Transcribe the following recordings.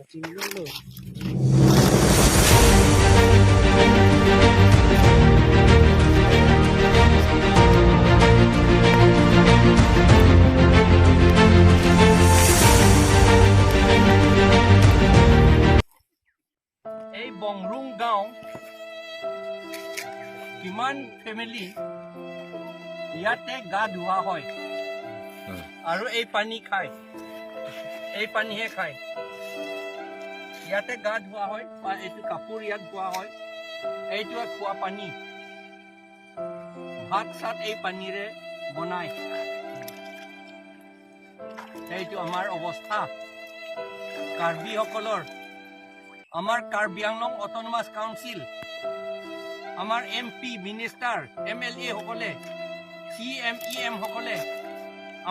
এই বংৰুং গাঁও কিমান ফেমিলি ইয়াতে গা ধোৱা হয় আৰু এই পানী খায়, এই পানীহে খায়। ইয়াতে গা ধোৱা হয় বা এইটো কাপোৰ ইয়াত ধোৱা হয়। এইটোৱে খোৱা পানী, ভাত চাত এই পানীৰে বনায়। এইটো আমাৰ অৱস্থা কাৰ্বিসকলৰ। আমাৰ কাৰ্বি আংলং অট'নমাছ কাউন্সিল, আমাৰ এমপি, মিনিষ্টাৰ, এমএলএ সকলে, চি এম, ই এম সকলে,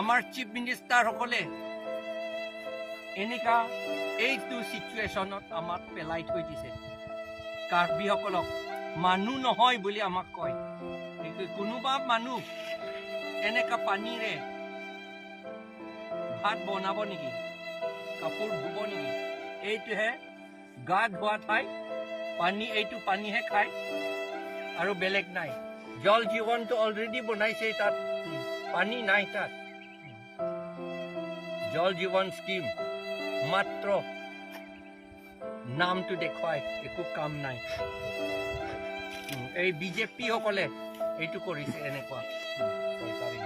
আমাৰ চিফ মিনিষ্টাৰসকলে এনেকা এইটো চিটুৱেশ্যনত আমাক পেলাই থৈ দিছে। কাৰ্বিসকলক মানুহ নহয় বুলি আমাক কয়। কোনোবা মানুহ এনেকা পানীৰে ভাত বনাব নেকি? কাপোৰ ধুব নেকি? এইটোহে গা ধোৱা ঠাই পানী, এইটো পানীহে খায় আৰু বেলেগ নাই। জল জীৱনটো অলৰেডি বনাইছে, তাত পানী নাই। তাত জল জীৱন স্কীম মাত্ৰ নামটো দেখুৱাই, একো কাম নাই। এই বিজেপি সকলে এইটো কৰিছে এনেকুৱা। চৰকাৰী।